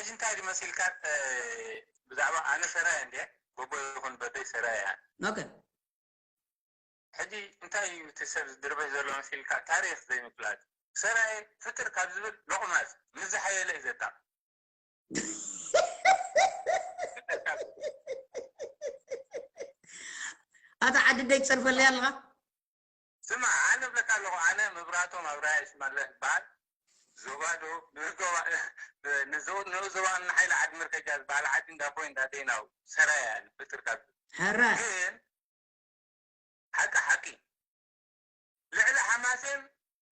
እንታይ ድመሲልካ? ብዛዕባ ኣነ ሰራየ እንደ ጎቦ ይኹን በደይ ሰራየ። ኦኬ። ሕጂ እንታይ እዩ እቲ ሰብ ዝድርበይ ዘሎ መሲልካ? ታሪኽ ዘይምፍላጥ። ሰራየ ፍጥር ካብ ዝብል ሎቕማጽ ምስ ዝሓየለ እዩ ዘጣቕ። ኣታ ዓዲ ደይ ትጸርፈለይ ኣለኻ? ስማ፣ ኣነ እብለካ ኣለኹ፣ ኣነ መብራህቶም ኣብርሃ ይስማለህ ይበሃል። ዞባ ዶ ንኡ ዞባ ንሓይሊ ዓዲ መርከጃ ዝበሃል ዓዲ እንዳ ቦይ እንዳ ደይናው ሰራያ ንፍጥር ካብ ሕረ ግን ሓቂ ሓቂ ልዕሊ ሓማሴን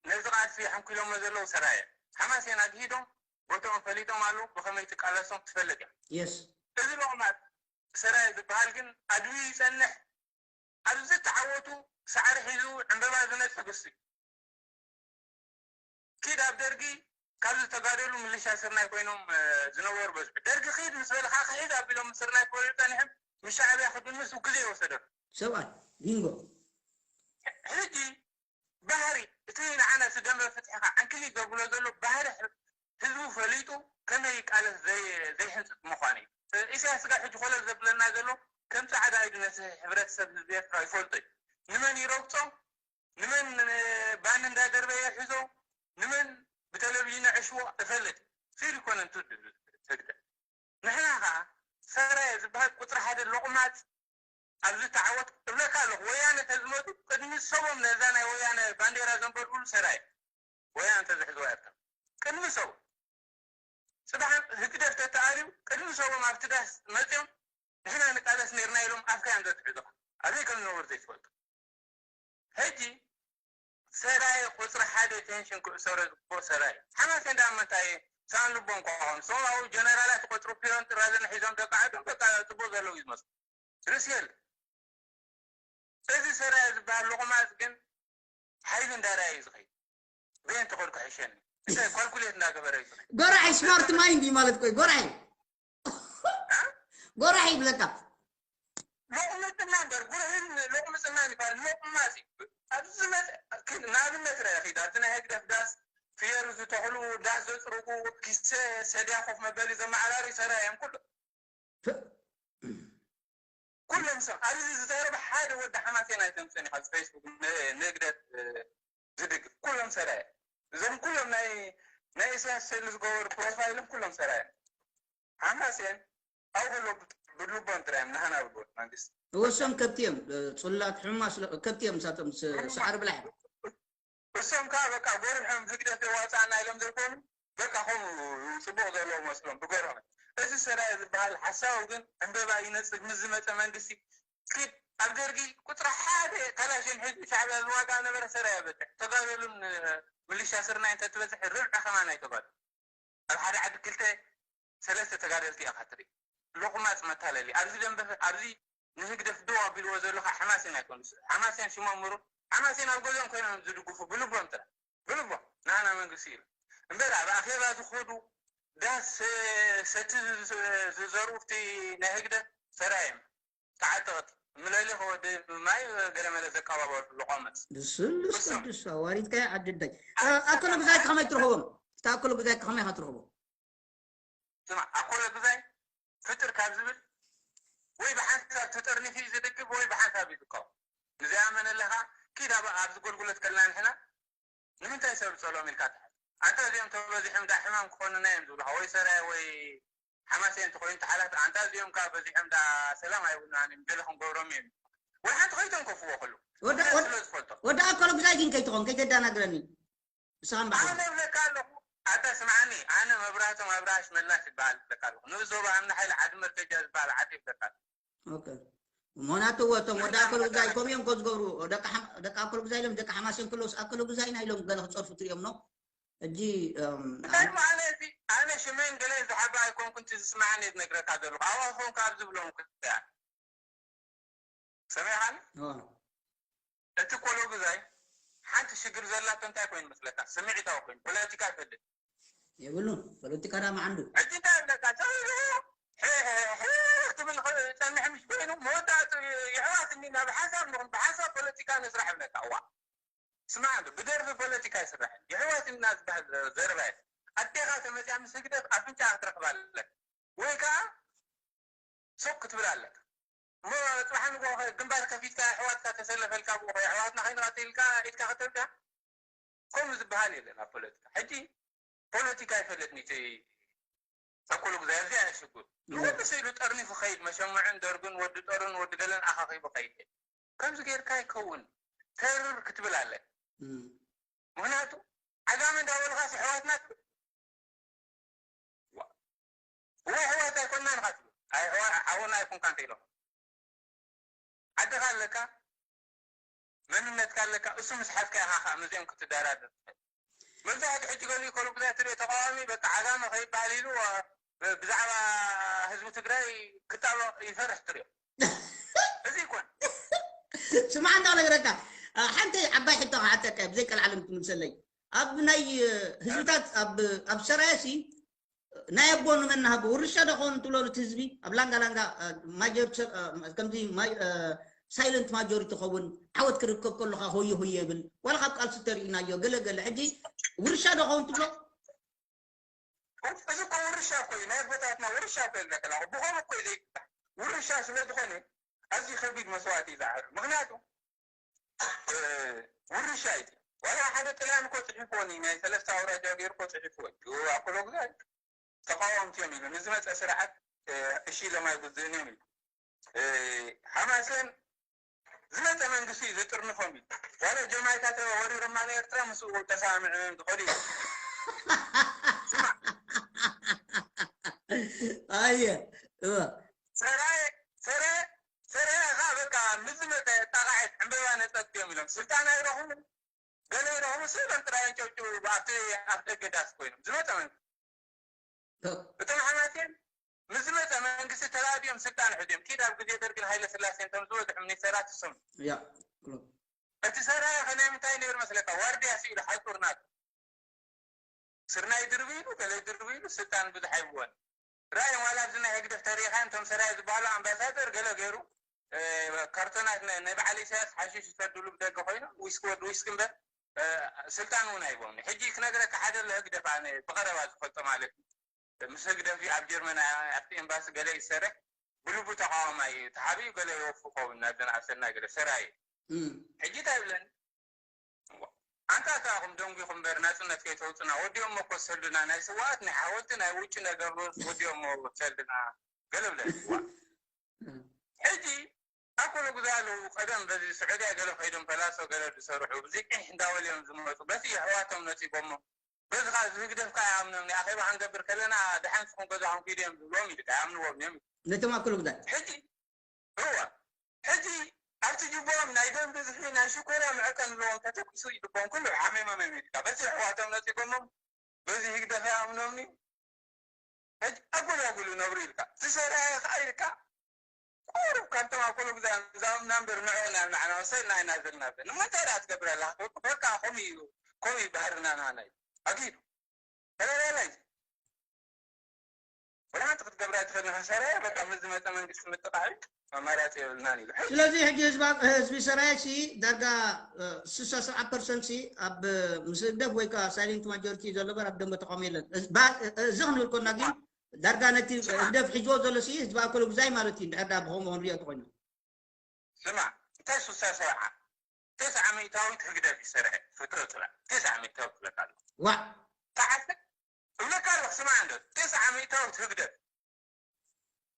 ነዚ ቃልሲ ሓንኪሎሞ ዘለዉ ሰራየ ሓማሴን ኣግሂዶም ቦትኦም ፈሊጦም ኣለዉ። ብኸመይ ትቃለሶም ትፈልጥ እያ። የስ እዚ ሎቕማጽ ሰራየ ዝበሃል ግን ኣድብዩ ይጸንሕ። ኣብ ዝተዓወቱ ሳዕሪ ሒዙ ዕምበባ ዝነጽግ እሱ እዩ። ኪድ ኣብ ደርጊ ካብ ዝተጋደሉ ምልሻ ስርናይ ኮይኖም ዝነበሩ በዝሑ። ደርጊ ኪድ ምስ በልኻ ክሒድ ኣቢሎም ስርናይ ክበልዑ ጸኒሖም ምስ ሻዕብያ ክድንሱ ግዜ ይወሰደሉ። ሰብኣይ ቢንጎ ሕጂ ባህሪ እቲ ንዓና እቲ ደንበ ፍትሕኻ ዕንክሊል ዘብሎ ዘሎ ባህሪ ህዝቡ ፈሊጡ ከመይ ይቃለስ ዘይሕንፅፅ ምዃኑ እዩ። ኢሳያስ ጋር ሕጂ ኮለል ዘብለና ዘሎ ከም ፃዕዳ ኢዱ ነቲ ሕብረተሰብ ህዝቢ ኤርትራ ይፈልጦ እዩ። ንመን ይረግፆ፣ ንመን ባኒ እንዳደርበየ ይሕዞ፣ ንመን ብቴሌቪዥን ዕሽዎ እፈልጥ። ስኢሉ ይኮነ ንትውድብ ህግደፍ። ንሕና ከዓ ሰራየ ዝበሃል ቁፅሪ ሓደ ሎቕማፅ ኣብዚ ተዓወት እብለካ ኣለኹ። ወያነ ተዝመፁ ቅድሚ ሰቦም ነዛ ናይ ወያነ ባንዴራ ዘንበልብሉ ሰራየ ወያነ ተዝሕዝዋ ኤርትራ ቅድሚ ሰቦም ፅባሕ ህግደፍ ተተኣልዩ ቅድሚ ሰቦም ኣብቲ ዳስ መፅዮም ንሕና ንቃለስ ነርና ኢሎም ኣፍካ እዮም ዘትሕዙኻ። ኣበይ ከም ዝነብሩ ዘይትፈልጡ። ሕጂ ሰራየ ቁፅሪ ሓደ ቴንሽን ክእሰሮ ዝግብኦ ሰራየ ሓማሴን ዳ መታይ ሳን ልቦም ከኾኑ ሰብኣዊ ጀነራላት ቆፅሩ ፒዮን ጥራዘን ሒዞም ደቂ ዓዶም በቃ ፅቡቅ ዘለዉ እዩ ዝመስሉ። ርስ የለ እዚ ሰራየ ዝበሃል ሎቕማፅ ግን ሓይሊ እንዳርኣየ እዩ ዝኸይድ። በየን ተኸድኩ ሕሸኒ እንታይ ኳልኩሌት እንዳገበረ እዩ ዝኸይድ። ጎራሒ ስማርት ማይንድ እዩ ማለት ኮይ ጎራሒ ጎራሒ ይብለካ። ሎቕምፅና እምበር ጉርሕን ሎቕምፅናን ይባል። ሎቕማፅ እዩ። ኣብዚ መፅ ንኣብነት ርአ ኺድ ኣብዚ ናይ ህግደፍ ዳስ ፍየር ዝተኽሉ ዳስ ዘፅርጉ ኪሰ ሰድያ ኮፍ መበሊ ዘመዓራሪ ሰራየ እዮም ኩሎም። ኩሎም ሰብ ኣብዚ ዝተረበ ሓደ ወዲ ሓማሴን ኣይተምፅእን ኢኻ። ፌስቡክ ንህግደፍ ዝድግፍ ኩሎም ሰራየ። እዞም ኩሎም ናይ ናይ ኢሳያስ ስእሊ ዝገበሩ ፕሮፋይሎም ኩሎም ሰራየ። ሓማሴን ኣብኡ ከሎ ብልቦም ጥራይ እዮም ናህና ብልቦም መንግስቲ። እወሶም ከብቲ እዮም ፅላት ሕማ ከብቲ እዮም ሳቶም ሰዓሪ ብላሕ እዮም። እሶም ከዓ በቃ ጎሪሖም ህግደፍ የዋፅኣና ኢሎም ዘይኮኑ በቃ ከምኡ ፅቡቅ ዘለዎ መስሎም ብጎርሖም። እዚ ሰራየ ዝበሃል ሓሳዊ ግን ዕምበባ ይነፅግ ምስ ዝመፀ መንግስቲ ኪድ ኣብ ደርጊ ቁፅሪ ሓደ ካላሽን ሒዙ ሻዕብያ ዝዋጋእ ነበረ ሰራየ በፅሕ ተጋደሉን ምልሻ ስርናይ እንተትበፅሕ ርብዒ ከማን ኣይተጋደሉ ኣብ ሓደ ዓዲ ክልተ ሰለስተ ተጋደልቲ ኢኻ ትርኢ። ሎቕማፅ መታለሊ ኣብዚ ደንበ ኣብዚ ንህግደፍ ደው ኣቢልዎ ዘሎ ከዓ ሓማሴን ኣይኮኑ። ሓማሴን ሽሞም ምሩ ሓማሴን ኣብ ገዝኦም ኮይኖም ዝድግፉ ብልቦም ጥራይ ብልቦም ንኣና መንግስቲ ኢሉ እምበር ኣብ ኣኼባ ዝኸዱ ዳስ ሰቲ ዝዘርኡ እቲ ናይ ህግደፍ ሰራዮም ተዓጠቕቲ ምለሊ ከወዲ ማይ ገለመለ ዘቀባበሉ ሎቋመፅ ብስሉስ ቅዱስ ዋሪትካዮ ዓዲ ኣዳይ ኣኮሎ ግዛይ ከመይ ትረኽቦም? እታ ኣኮሎ ግዛይ ከመይ ኢኻ ትረኽቦ? ስማ ኣኮሎ ግዛይ ፍጥር ካብ ዝብል ወይ ብሓንሳብ ተጠርኒፉ እዩ ዝድግፍ ወይ ብሓንሳብ እዩ ዝቃወም። ንዘይኣመነ ኣለኻ ኪድ ኣብ ኣብዚ ጎልጉለት ከለና ንሕና ንምንታይ ሰብ ጸሎም ኢልካ ትሓት ኣንተ እዚኦም ተበዚሖም ዳ ሕማም ክኾኑና እዮም ዝብሉኻ ወይ ሰራየ ወይ ሓማሴ እንተኾይኑ ተሓላት ኣንታ እዚኦም ከዓ በዚሖም ዳ ሰላም ኣይብሉናን እዮም ገለ ክንገብሮም እዮም ወይ ሓንቲ ከይተንከፍዎ ከሉ ወደ- ወደ- ስለ ዝፈልጦ ወደ ኣኮሎ ግዛይ ግን ከይትኾን ከይተዳናግረኒ ንስኻን ባዕልኻ ኣነ እብለካ ኣለኹ ኣታ ስምዓኒ ኣነ መብራህቶም ኣብርሃሽ መላሽ ይበሃል እብለካ ኣለኹ ንኡ ዞባ ኣምኒ ሓይሊ ዓዲ መርከጃ ዝበሃል ዓዲ ይብለካ ኣለኹ ኦኬ። ምክንያቱ እቶም ወደ ኣኮሎ ግዛይ ከምኡ እዮም ከዝገብሩ ደቂ ሓም- ደቂ ኣኮሎ ግዛይ ኢሎም ደቂ ሓማሴን ክለውስ ኣኮሎ ግዛይና ኢሎም ገለ ክፀርፉ ትሪኦም ኖ ሕጂ እም፣ እንታይ ማለት እዩ? ኣነ ሽመይን ገለ ዝሓባ ኣይኮንኩን እቲ ዝስምዓኒ ዝነግረካ ዘለኹ ኣብኣ ኮንካ ኣብ ዝብሎም ክያ ሰሚዕኻኒ? ኦ፣ እቲ ኮሎ ግዛይ ሓንቲ ሽግር ዘላቶ እንታይ ኮይኑ መስለካ? ስምዒታዊ ኮይኑ ፖለቲካ ይፈልጥ የብሉን ፖለቲካ ዳ መዓንዱ ሕጂ እንታይ ይብለካ? ሰሚዑ ሕሕ ትብል ጸኒሑ ምስ ኮይኑ መወዳእቱ የሕዋት እኒና ብሓሳብ ንኹን ብሓሳብ ፖለቲካ ንስራሕ ይብለካ። እዋ ስማዕ እንዶ ብደርፊ ፖለቲካ ይስራሕ የሕዋት እኒና ዝበሃል ዘረባ የለ። ኣዴኻ ተመፅያ ምስ ህግደፍ ኣፍንጫ ክትረኽባ ኣለካ፣ ወይ ከዓ ሱቅ ክትብል ኣለካ። እሞ ፅባሕ ንግሆ ግንባር ከፊትካ ኣሕዋትካ ተሰለፈልካ ብኡ ኣሕዋትና ከይንቐትል ኢልካ ኢድካ ከተውድያ? ከምኡ ዝበሃል የለን ኣብ ፖለቲካ። ሕጂ ፖለቲካ ኣይፈለጥን እቲ ተኩሉ ግዜ፣ እዚ ኣይሽጉር ንወዲ ስኢሉ ጠርኒፉ ኸይድ፣ መሸምዕን ደርግን ወዲ ጦርን ወዲ ገለን ኣኻኺቡ ኸይድ። ከምዚ ጌርካ ኣይከውን። ተርር ክትብል ኣለ። ምክንያቱ ዓጋመ እንዳበልኻስ ኣሕዋትና ትብል። ዋ፣ ወይ ኣሕዋት ኣይኮንና ንኻ ትብል። ኣይ ኣሕዋ-፣ ሓውና ኣይኮንካ እንተ ኢሎም። ዓድኻ ኣለካ፣ መንነትካ ኣለካ፣ እሱ ምስ ሓዝካ ኢኻ ከዓ ምስዚኦም ክትደራደር ትኽእል። መብዛሕትኡ ሕጂ ገሊኡ ከሉ ግዜ ትሪኦ ተቃዋሚ በቃ ዓጋመ ከይበሃል ኢሉ፣ ዋ፣ ብ-፣ ብዛዕባ ህዝቢ ትግራይ ክጣበቕ ይፈርሕ ትሪኦ። እዚ ይኮን። ስማዕ እንዳ ክነግረካ፣ ሓንቲ ዓባይ ሕቶ ክሓተካ ብዘይ ቀልዓለም ትምልሰለይ። ኣብ ናይ ህዝብታት ኣብ ኣብ ሰራየሲ ናይ ኣቦ ንመን ንሃቦ? ውርሻ ዶ ኸውን ትብሎ ነቲ ህዝቢ? ኣብ ላንጋ ላንጋ ማጆሪቲ፣ ከምዚ ሳይለንት ማጆሪቲ ኸውን፣ ዓወት ክርከብ ከለኻ ሆየ ሆየ ይብል። ዋላ ካብ ቃልሲ ተርእናዮ ገለ ገለ። ሕጂ ውርሻ ዶ ኸውን ትብሎ? እዚ እኮ ውርሻ እኮ እዩ፣ ናይ ኣቦታትና ውርሻ እኮ እዩ። ብኸም እኮ እዩ ዘይግባእ። ውርሻ ስለ ዝኾነ ኣዝዩ ከቢድ መስዋእቲ እዩ ዝዓርፍ። ምክንያቱ ውርሻ እዩ። ዋላ ሓደ ጥልያን እኮ ፅሒፍዎኒ፣ ናይ ሰለስተ ኣውራጃ ገይሩ እኮ ፅሒፍዎኒ። ኣኮሎ ግዛይ ተቃወምቲ እዮም ኢሉ ንዝመፀ ስርዓት እሺ ኢሎም ኣይግዝእን እዮም ኢሉ። ሓማሴን ዝመፀ መንግስቲ እዩ ዝጥርንፎም ኢሉ። ዋላ ጀማይካ ተወሪሮማ ንኤርትራ ምስኡ ተሰማሚዖም እዮም ዝኸዱ ኢሉ። ኣየ ሰራየ ሰረ ሰረ ኻ በቃ ምስ ዝመፀ ጣቃዒት ዕምበባ ነፀግ እዮም ኢሎም። ስልጣን ኣይረኽቡ ገለ ይረኽቡ ስእሎም ጥራይ ጨውጭው ኣብቲ ኣፍ ደገ ዳስ ኮይኖም ዝመፀ መንግስቲ እቶም ሓማሴን ምስ ዝመፀ መንግስቲ ተላቢዮም ስልጣን ሕዝዮም ኪድ ኣብ ግዜ ደርግን ሃይለ ስላሴን እቶም ዝበዝሑ ሚኒስተራት እሶም ያ እቲ ሰራየ ከ ናይ ምንታይ ነይሩ መስለካ? ዋርድያ ስኢሉ ሓፁር ናቱ ስርናይ ድርቢ ኢሉ ገለ ድርቢ ኢሉ ስልጣን ብዙሕ ኣይብወን። ራእዮም ዋላ ኣብዚ ናይ ህግደፍ ተሪኻን እቶም ሰራየ ዝበሃሉ ኣምባሳደር ገለ ገይሩ ካርቶናት ናይ በዓል ኢሳያስ ሓሽሽ ዝሰድሉ ብደገ ኮይኖም ዊስኪ ወዲ ዊስኪ እምበር ስልጣን እውን ኣይቦም። ሕጂ ክነግረካ ሓደ ኣሎ ህግደፍ ኣነ ብቐረባ ዝፈልጦ ማለት እዩ። ምስ ህግደፍ ኣብ ጀርመን ኣብቲ ኤምባሲ ገለ ይሰርሕ ብልቡ ተቃዋማይ እዩ ተሓቢኡ ገለ ይወፉ ከውን ናብዘን ኣብ ሰናይ ገለ ሰራይ እዩ። ሕጂ እንታይ ይብለኒ ኣንታ ኣታ ኹም ደንጒኹም እምበር ናጽነት ከይተውጽና ወዲኦሞ እኮ ሰልድና ናይ ስዋኣት ናይ ሓወልቲ ናይ ውጭ ነገር ወዲኦሞ ሰልድና ገለ ብለኒ ዋ ሕጂ ኣኮሎ ጉዛ ኣለዉ ቀደም በዚ ስዑድያ ገለ ከይዶም ፈላሶ ገለ ዝሰርሑ ብዚ ቂሕ እንዳበሉ እዮም ዝመፁ በቲ የሕዋቶም ነፂጎሞ በዚ ከዓ እዚ ህግደፍ ከዓ ይኣምኖም ናይ ኣኼባ ክንገብር ከለና ደሓን ስኹም ገዛኹም ኪዱ እዮም ዝብሎም ኢሉ ከዓ ይኣምንዎም እዮም ነቶም ኣኮሎ ጉዛ ሕጂ እዋ ሕጂ ኣብቲ ጅቦኦም ናይ ደም ብዝሒ ናይ ሽኮርያ መዐቀኒ ኣለዎም ተተኩሱ ኢልቦም ኩሉ ሓሚሞም እዮም ኢልካ በዚ ኣሕዋቶም ነፂጎሞም በዚ ህግደፍ ኣይኣምኖምኒ ሕጂ ኣጎላጉሉ ነብሩ ኢልካ ዝሰራየ ከዓ ኢልካ ቁሩብ ካብቶም ኣኮሎ ግዛ ዝኣምና እምበር ንዕኡ ናብ ንዓና ወሰድና ኢና ዘለና ዘ ንምንታይ ደኣ ትገብር ኣለካ በቃ ከምኡ እዩ ከምኡ እዩ ባህርና ናና እዩ ኣጊዱ ተለላላይ ወላ ሓንቲ ክትገብራ ኣይትኽእልን ኢኻ ሰራየ በቃ ምስ ዝመፀ መንግስቲ ምጥቃዕ እዩ ኣማራፂ የብልናን ኢሉ ሕጂ ስለዚ ሕጂ ህዝባ- ህዝቢ ሰራየ ሲ ዳርጋ እ፣ ስሳ ሰብዓ ፐርሰንት ሲ ኣብ እ፣ ምስ ህግደፍ ወይ ከዓ ሳይለንት ማጆሪቲ ዘሎ በር ኣብ ደንበ ተቃውሞ የለን እዚ ባ- እ፣ እዚ ክንብል ኮና ግን ዳርጋ ነቲ ህግደፍ ሒዝዎ ዘሎ ሲ ህዝቢ ኣኮሎ ጉዛይ ማለት እዩ እንድሕር ዳ ብኸምኡ ክንሪኦ ተኮይኑ ስማዕ እንታይ ስሳ ሰብዓ ተስዓ ሚእታዊት ህግደፍ ይሰርሐ ፍጥረ ጥላ ተስዓ ሚእታዊት ክብለካ ኣሎ ዋዕ ተዓሰ እብለካ ኣለኹ ስማዕ እንዶ ተስዓ ሚእታዊት ህግደፍ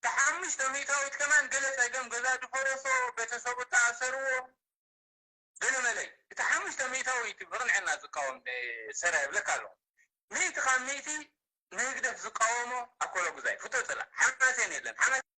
ተሓምሽተ ሚእታዊት ከማን ገለ ፀገም ገዛ ዝፈረሶ ቤተሰቡ ተኣሰርዎ ገለ መለይ እቲ ሓምሽተ ሚእታዊት ብቕንዕና ዝቃወም ሰራ ይብለካ ኣለኹ ሚእቲ ካብ ሚእቲ ንህግደፍ ዝቃወሞ ኣኮሎ ጉዛይ ፍቶ ፅላ ሓማሴን የለን ሓማሴን